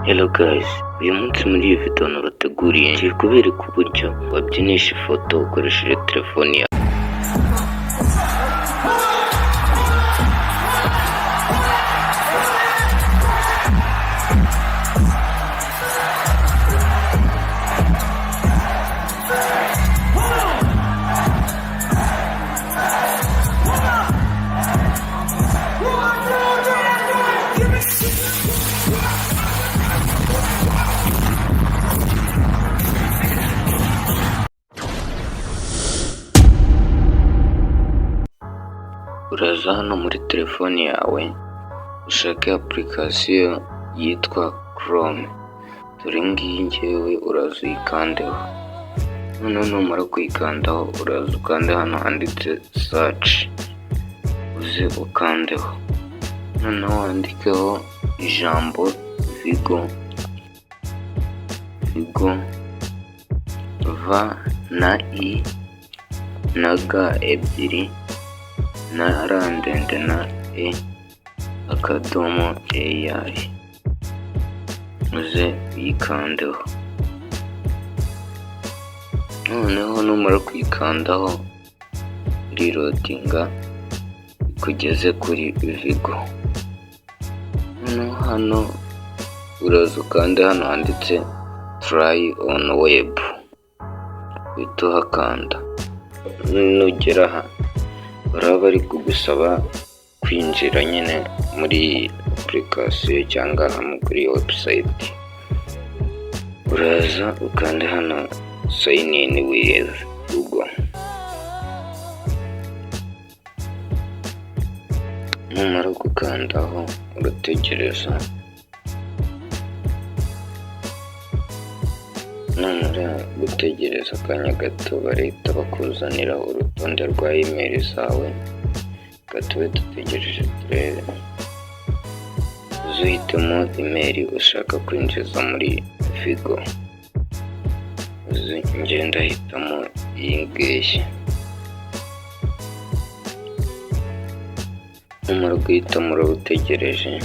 Hello guys, uyu munsi muri iyi video nabateguriye ngiye kubereka uburyo wabyinisha ifoto ukoresheje telefoni yawe. Uraza hano muri telefoni yawe ushake application yitwa Chrome, dore ngiyi ngewe, uraza uyikandeho. Noneho numara kuyikandaho, uraza ukande hano handitse search, uze ukandeho, noneho wandikeho ijambo Viggle, Viggle, V na I na G ebyiri na R ndende na E akadomo AI, uze uyikandeho. Noneho numara kuyikandaho iriloadinga ikugeze kuri Viggle. Noneho hano uraza ukande hano handitse try on web, uhite uhakanda. Nugera aha baraba bari kugusaba kwinjira nyine muri application cyangwa hano kuri website, uraza ukande hano sign in with Google. Numara gukandaho urategereza, numara gutegereza akanya gato barahita bakuzanira urutonde rwa email zawe. Reka tube dutegereje turebe, uze uhitemo email ushaka kwinjiza muri Viggle, uze njye ndahitamo iyi ngiyi. Numara guhitamo uraba utegereje,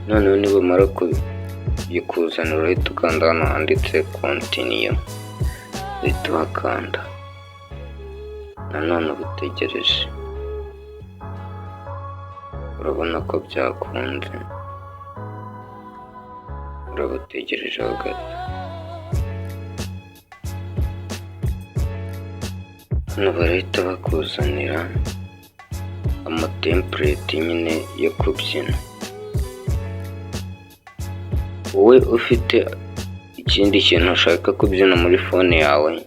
noneho nibamara kuyikuzanira urahita ukanda hano handitse continue, uhita uhakanda, nanone uba utegereje, urabona ko byakunze, uraba utegerejeho gato. Hano barahita bakuzanira amatemplate nyine yo kubyina. Wowe ufite ikindi kintu ushaka kubyina muri phone yawe,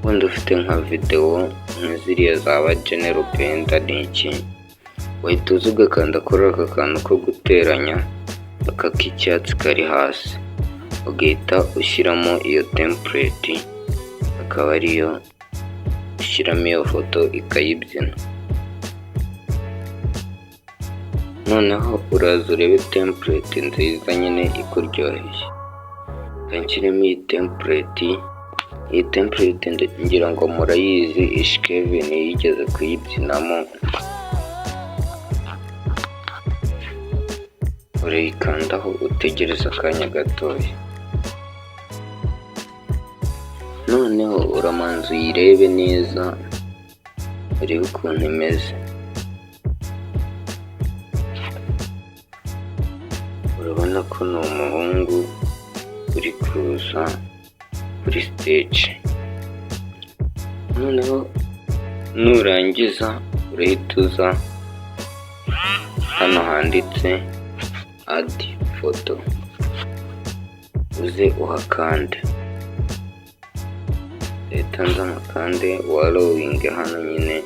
wenda ufite nka videwo nka ziriya zaba General Benda n'iki, wahita uza ugakanda kuri aka kantu ko guteranya, aka k'icyatsi kari hasi, ugahita ushyiramo iyo template, akaba ariyo ushyiramo iyo foto ikayibyina. Noneho uraza urebe template nziza nyine ikuryoheye, reka nshyiremo iyi template. Iyi template ngira ngo murayizi, Ish Kevin yigeze kuyibyinamo. Urayikandaho utegereze akanya gatoya, noneho uramanza uyirebe neza, urebe ukuntu imeze. Urabona ko ni umuhungu uri kuza kuri stage. Noneho nurangiza urahita uza hano handitse add photo, uze uhakande, leta nza mpakande wallowinge hano nyine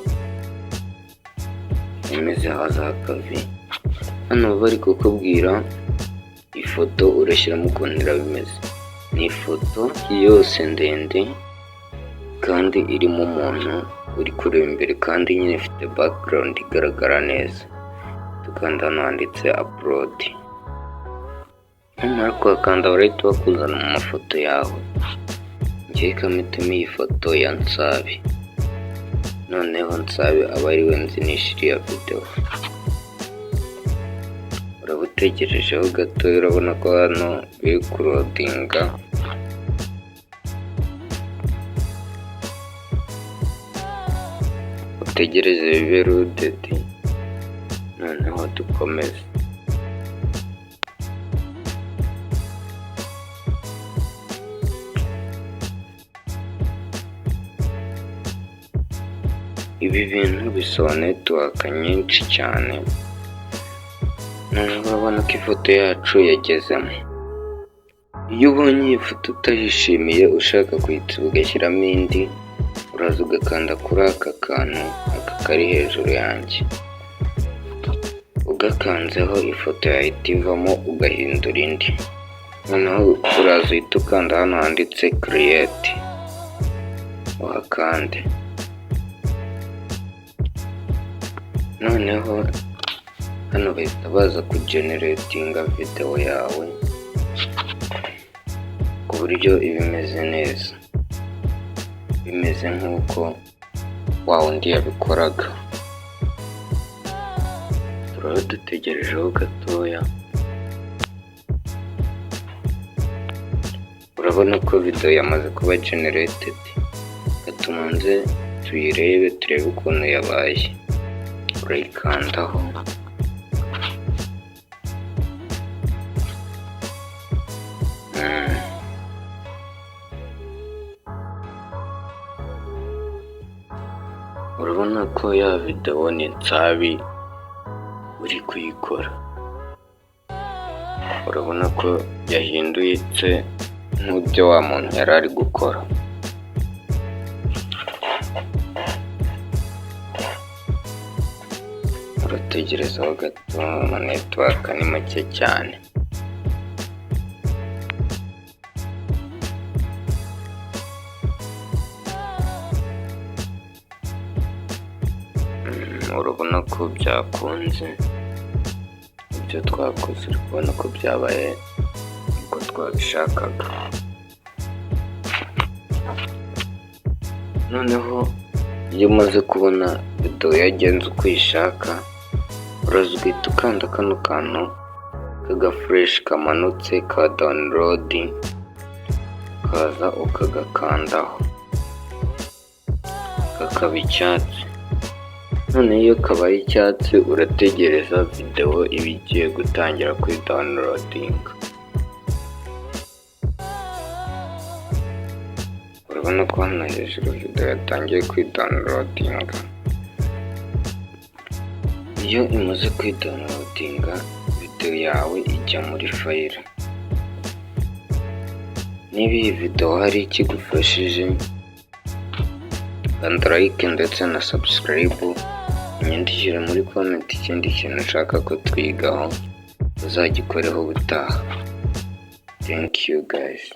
imeze haza akavi. Hano bari kukubwira ifoto urashyiramo ukuntu iraba imeze, ni ifoto yose ndende kandi irimo umuntu uri kureba imbere, kandi nyine ifite background igaragara neza. Tukanda hano handitse upload, numara kuhakanda barahita bakuzana mu mafoto yawe. Njyewe kampitemo iyi foto ya Nsabi, noneho nsabe aba ari we mbyinishiriye iriya videwo. Uraba Utegerejeho gato, urabona ko hano biri kuloadinga. Utegereze bibe loaded, noneho dukomeze. Ibi bintu bisaba network nyinshi cyane. Noneho urabona ko ifoto yacu yagezemo. Iyo ubonye iyi foto utayishimiye, ushaka kuyisiba ugashyiramo indi, uraza ugakanda kuri aka kantu, aka kari hejuru yanjye. Ugakanzeho ifoto yahita ivamo, ugahindura indi. Noneho uraza uhita ukanda hano handitse create, uhakande. Noneho hano bahita baza kugeneratinga videwo yawe ku buryo iba imeze neza, bimeze nk'uko wa wundi yabikoraga. Turaba dutegerejeho gatoya, urabona ko videwo yamaze kuba generated. Reka tubanze tuyirebe, turebe ukuntu yabaye. Urayikandaho. Urabona ko ya videwo ni Nsabi uri kuyikora. Urabona ko yahindutse nk'ibyo wa muntu yari ari gukora. Urategerezaho gato, amanetwork ni make cyane. Urabona ko byakunze, ibyo twakoze uri kubona ko byabaye uko twabishakaga. Noneho iyo umaze kubona videwo yagenze uko uyishaka, uraza ugahita ukanda kano kantu k'agaflèche kamanutse ka download, ukaza ukagakandaho kakaba icyatsi. Noneho iyo kabaye icyatsi, urategereza videwo iba igiye gutangira kwidownloadinga. Urabona ko hano hejuru videwo yatangiye kwidownloadinga. Iyo imaze kwidownloadinga, videwo yawe ijya muri file. Niba iyi videwo hari icyo igufashije, kanda like ndetse na subscribe, unyandikire muri comment ikindi kintu ushaka ko twigaho, uzagikoreho ubutaha. Thank you guys.